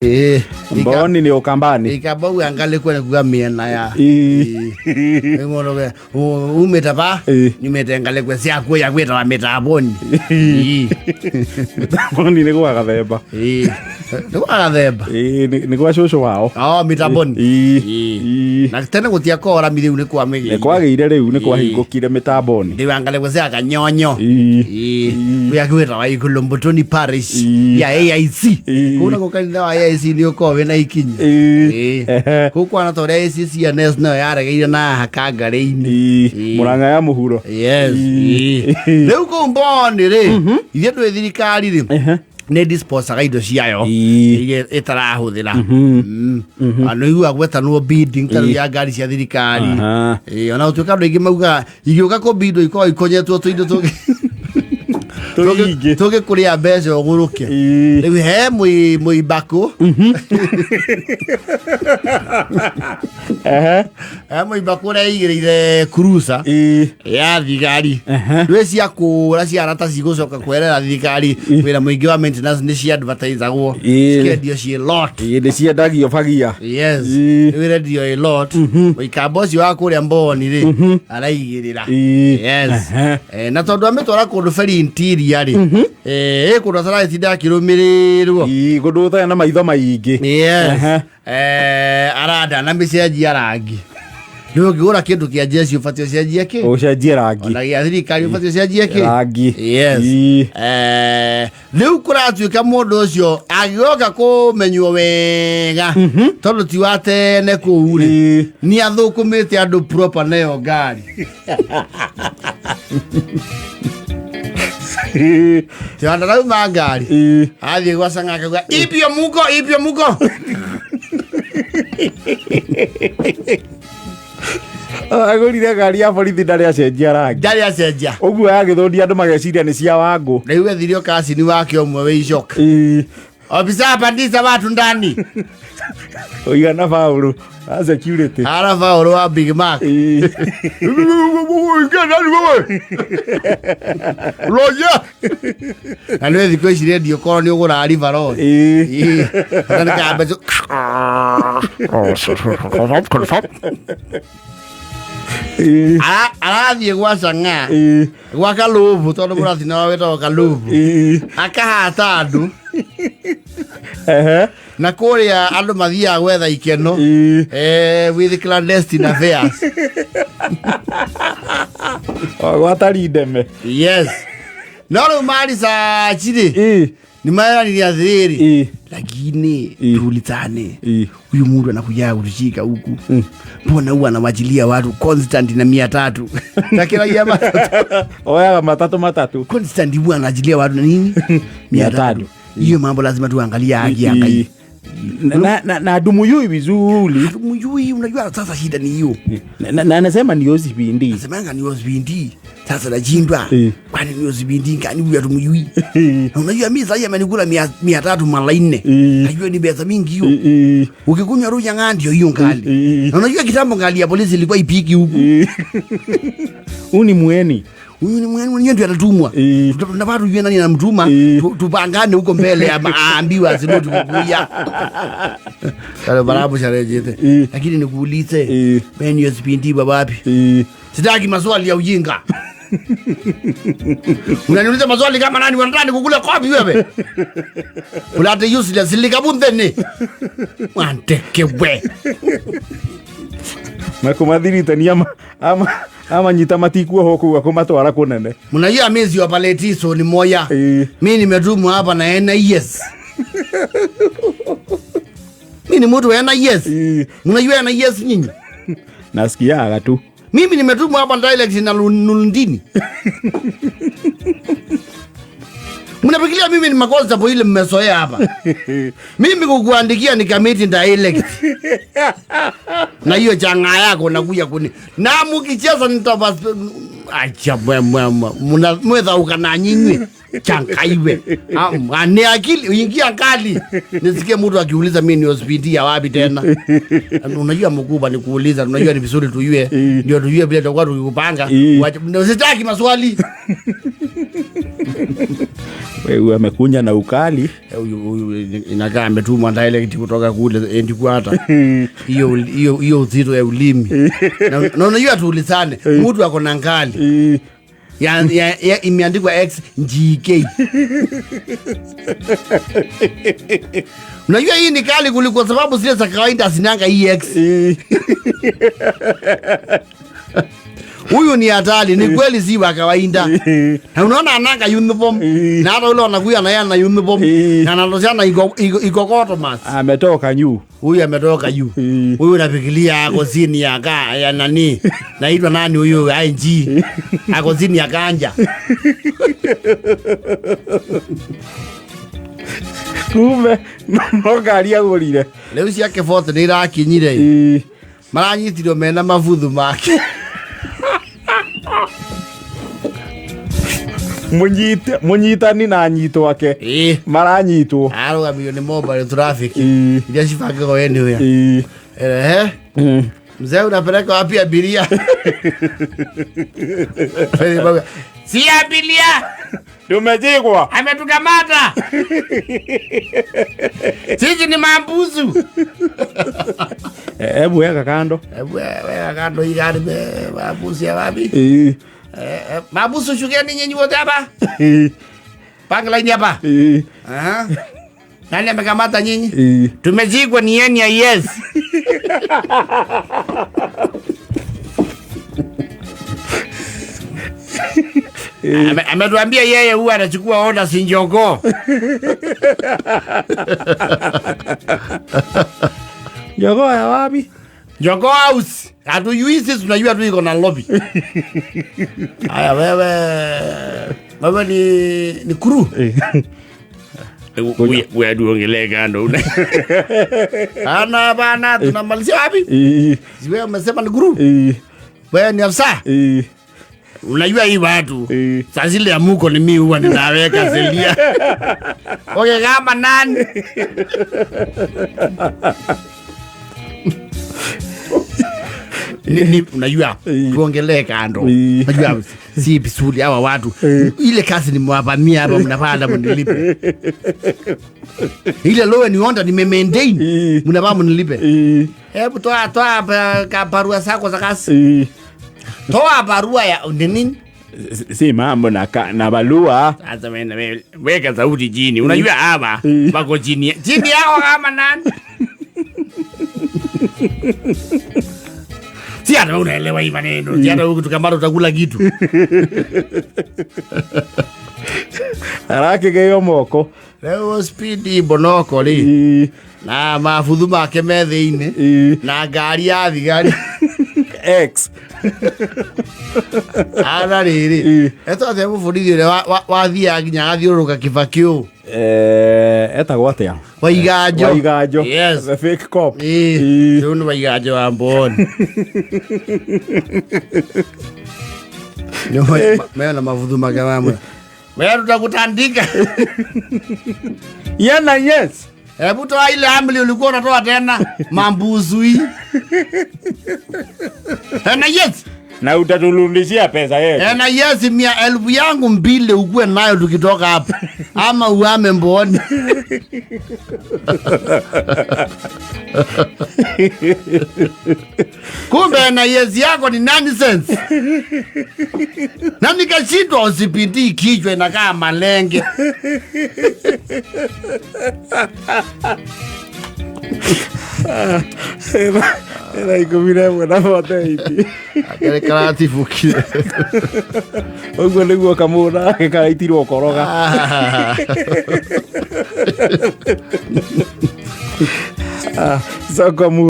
Ĩĩ. Mboni nĩ Ũkambani. Ikamba uga ngalĩkwe nĩ kuga mĩena ya. Ĩĩ. Rĩu mũndũ we, umĩte va? Ĩĩ. Nyumĩte ngalĩkwe ciakuo ya gwĩtawa mĩtamboni. Ĩĩ. Mboni nĩ gwa Gathemba. Ĩĩ. Nĩ gwa Gathemba. Ĩĩ, nĩ gwa cũcũ wao. Oh, mĩtamboni. Ĩĩ. Ĩĩ. Ĩĩ. Na tene gũtiakorwo rami rĩu nĩ kwamĩgĩire. Nĩ kwagĩire rĩu nĩ kwahingũkire mĩtamboni. Ndĩ wa ngalĩkwe cia Kanyonyo. Ĩĩ. Ĩĩ. Kũrĩa gwĩtawa Ikulumbutuni Parish Ĩĩ. ya AIC. Ĩĩ. Kũu nakuo kanitha wa AIC nĩ ũkoragwo wĩna ikinya. Ĩĩ. Ĩĩ. Ehe. Kũu kwana ta ũrĩa AIC CNS nayo yaregeire na hakangarĩ-inĩ. Ĩĩ. Ĩĩ. Mũrang'a ya mũhuro. Yes. Ĩĩ. Ĩĩ. Rĩu kũu Mboni rĩ, ithuĩ twĩ thirikari rĩ, Ehe. nĩ disposaga indo ciayo Ĩĩ. iria ĩtarahũthĩra. Nĩ iguaga gwetanwo bidding ta rĩu ya ngari cia thirikari. Aha. Ĩĩ, ona gũtuĩka andũ aingĩ maugaga igĩũka kũbindwo ikoragwo ikonyetwo tũindo tũngĩ Tũingĩ. tũngĩkũrĩa mbeca ũgũrũke. Ĩĩ. Rĩu he mũimbakũ Ehe. he mũimbakũ ũrĩa aigĩrĩire cruiser Ĩĩ. ya thigari Ehe. ndwĩ cia kũra ciara ta cigũcoka kwerera thirikari wĩra mũingĩ wa maintenance nĩ cia advertisagwo Ĩĩ. cikendio ciĩ lot. Ĩĩ, nĩ ciendagio bagia. Yes. Ĩĩ. Rĩu ĩrendio ĩ lot. Mũikamba ũcio wa kũrĩa mboni rĩ araigĩrĩra. Ĩĩ. Yes. Ehe. Na tondũ amĩtwara kũndũ very interior rĩ, ĩ kũndũ ataragĩtinda akĩrũmĩrĩrwo. Ĩĩ, kũndũ gũtarĩ na maitho maingĩ. Yes. Ehe. Aranda na mĩcenjia rangi. Rĩu ũngĩgũra kĩndũ kĩa jeshi ũbatiĩ ũcenjie kĩ? Ũcenjie rangi. Ona gĩa thirikari ũbatiĩ ũcenjie kĩ? Rangi. Yes. Ĩĩ. Rĩu kũratuĩka mũndũ ũcio agĩoka kũmenywo wega tondũ ti wa tene kũu rĩ, Ĩĩ. nĩ athũkũmĩte andũ proper nayo ngari. Ĩĩ. Tiwanda rauma ngari Ĩĩ. athiĩ gwa cang'a akauga ipio muko ipio muko. Agũrire ngari ya borithi ndarĩ acenjia rangi. Ndarĩ acenjia. Ũguo yagĩthũndia andũ mageciria nĩ cia Wangũ. Rĩu ethirio kacini wake ũmwe wĩ icoka. Ĩĩ. Ofisa pandisa watu ndani. Ũigana Paũlũ a security. Hara Paũlũ wa Big Mac. Ĩĩ. Ingia ndani wewe. Loja. Na nĩ thikũ ici rendio korwo nĩ ũgũraga River Road. Ĩĩ. Ĩĩ. Bata nĩ kambeco. Ĩĩ. Arathiĩ gwa cang'a Ĩĩ. gwa Kalũbũ tondũ mũratina wao wĩtagwo Kalũbũ. Ĩĩ. Akahata andũ Ehe. na kũrĩa andũ mathiaga gwetha ikeno. Ĩĩ. With clandestine affairs. O gwatari ndeme. Yes. No rĩu maricaci rĩ, Ĩĩ. nĩ maranire atĩrĩrĩ, Ĩĩ. lakini Ĩĩ. tuulizane, Ĩĩ. huyu mundu anakuja kutushika huku, mbona huwa anawachilia watu constant na 300 takiragia matatu Oyaga matatũ matatũ. constant, huwa anaachilia watu na nini 300. Hiyo mambo lazima tuangalie haki ya Ngai. Na ndumuyui vizuri. Mjui, unajua sasa shida ni hiyo. Na anasema ni OCPD. Nasemanga ni OCPD. Sasa nashindwa. Ĩĩ. Kwani ni OCPD ngani huyu hatumjui? Ĩĩ. Na unajua mimi sasa amenikula 300 mara 4. Ĩĩ. Najua ni pesa mingi hiyo. Ĩĩ. Ukikunywa ruja ng'aa ndio hiyo ngali. Ĩĩ. Na unajua kitambo ngali ya polisi ilikuwa ipiki huku. Ĩĩ. Huyu ni mweni. Huyu ni mwenye mwenyewe ndio atatumwa. Ĩĩ. Tunafaa tujue nani anamtuma, Ĩĩ. tupangane huko mbele ama aambiwe asirudi kukuya. Kale barabu sharejete. Ĩĩ. Lakini nikuulize, Ĩĩ. wewe ni OCPD baba wapi? Ĩĩ. Sitaki maswali ya ujinga. Unaniuliza maswali kama nani wanataka nikukule kopi wewe? Ulate useless likabunthene. Wanteke we. Na kũmathiritania amanyita matikuohwo kũu akũmatwara kũnene. Mnajua mimi sio paletiso ni moya. Ĩĩ. Mimi nimetumwa hapa na NIS. Mimi ni mtu wa NIS. Ĩĩ. Mnajua NIS nyinyi? Nasikiaga tu. Mimi nimetumwa hapa direct na Lundini. Mnafikiria mimi ni makosa po ile mmezoea hapa. Mimi kukuandikia ni kamiti direct. Na hiyo changa yako nakuja kuni. Na mkicheza nitavas acha mwe mwe mwe. Mna mwethauka na nyinyi. Changaiwe. Ni akili ingia kali. Nisikie mtu akiuliza mimi ni hospitali ya wapi tena. Unajua mkubwa ni kuuliza, unajua ni vizuri tujue. Ndio tujue vile tutakuwa tukikupanga. Sitaki maswali. Wewe amekunya na ukali. Huyu huyu inakaa ametumwa direct kutoka kule headquarter. Hiyo hiyo hiyo uzito ya ulimi. Na unajua tuulizane, mtu ako na ngali ya imeandikwa X GK. Unajua hii ni kali kuliko sababu zile za kawaida zinanga hii X. Huyu ni hatari, ni kweli si wa kawaida. Na unaona ananga uniform na hata ule anakuya na yeye ana uniform na anatoshana ikokoto mas. Ametoka juu. Huyu ametoka juu. Huyu nafikiria ako chini ya ka ya nani? Naitwa nani huyu IG? Ako chini ya kanja. Kumbe no ngari agũrire. Rĩu ciake bote nĩ irakinyire. Maranyitirwo mena mabuthu make. Mũnyite mũnyitani na anyitwo ake maranyitwo. Arũgamio nĩ mobile traffic. Iria cibangagwo anywhere. Ehe. Mzee unapeleka wapi abiria? Si abiria Tumejigwa. Ametukamata. Sisi ni mambuzu. Hebu weka kando. Hebu weka kando hii gari mambuzu ya wapi? Mambuzu shukeni nyinyi wote hapa. Panga line hapa. Aha. Nani amekamata nyinyi? Tumezikwa ni NIS. Ametuambia yeye huwa anachukua order si njogoo. Njogoo ya wapi? Njogoo house. Hatujui sisi, tunajua tu iko na lobby. Haya wewe. Wewe ni crew. Wewe tuongelee kando. Ana bana tunamalizia wapi? Si wewe umesema ni crew? Wewe ni afisa? Unajua hii watu. Saa zile ya muko ni mimi huwa ninaweka zelia. Okay, kama nani? Ni unajua tuongelee kando. Unajua si vizuri hawa watu. Ile kazi nimewapamia hapa mnapanda mnilipe. Ile lowe ni onda nime maintain. Mnapaa mnilipe. Hebu toa barua zako za kazi. Toa barua ya ni nini? Si mambo na barua. Sasa weka sauti chini. Unajua hapa wako chini. Chini yao kama nani? Si hata unaelewa hii maneno. Si hata huku tukamara utakula kitu. Arakigeo moko. Leo speed bonoko ri. Na mabuthu make me thiini. Na ngari ya thigari. X. Ana riri. Eto atia mũborithi ũrĩa wathiaga nginya agathiũrũrũka Kibaki ũũ. Etagwo atĩa? Waiganjo. Waiganjo. Yes. The fake cop. Rĩu nĩ Waiganjo wa Mboni. Mena mabuthu make mamwe. Wewe tutakutandika. Yana yes. Hebu toa ile amri ulikuwa unatoa tena mambuzui. Tena yes. Na utaturudishia pesa yetu. Tena yes, 100,000 yangu 2 ukuwe nayo tukitoka hapa. Ama uame Mboni. Kumbe na yes yako ni nonsense. Na nikashindwa usipindii kichwa inakaa malenge. Era 11 na 48. Akĩrĩ karatibũkire. Ũguo nĩguo kamũra gake karaitirwo koroga. Soko mu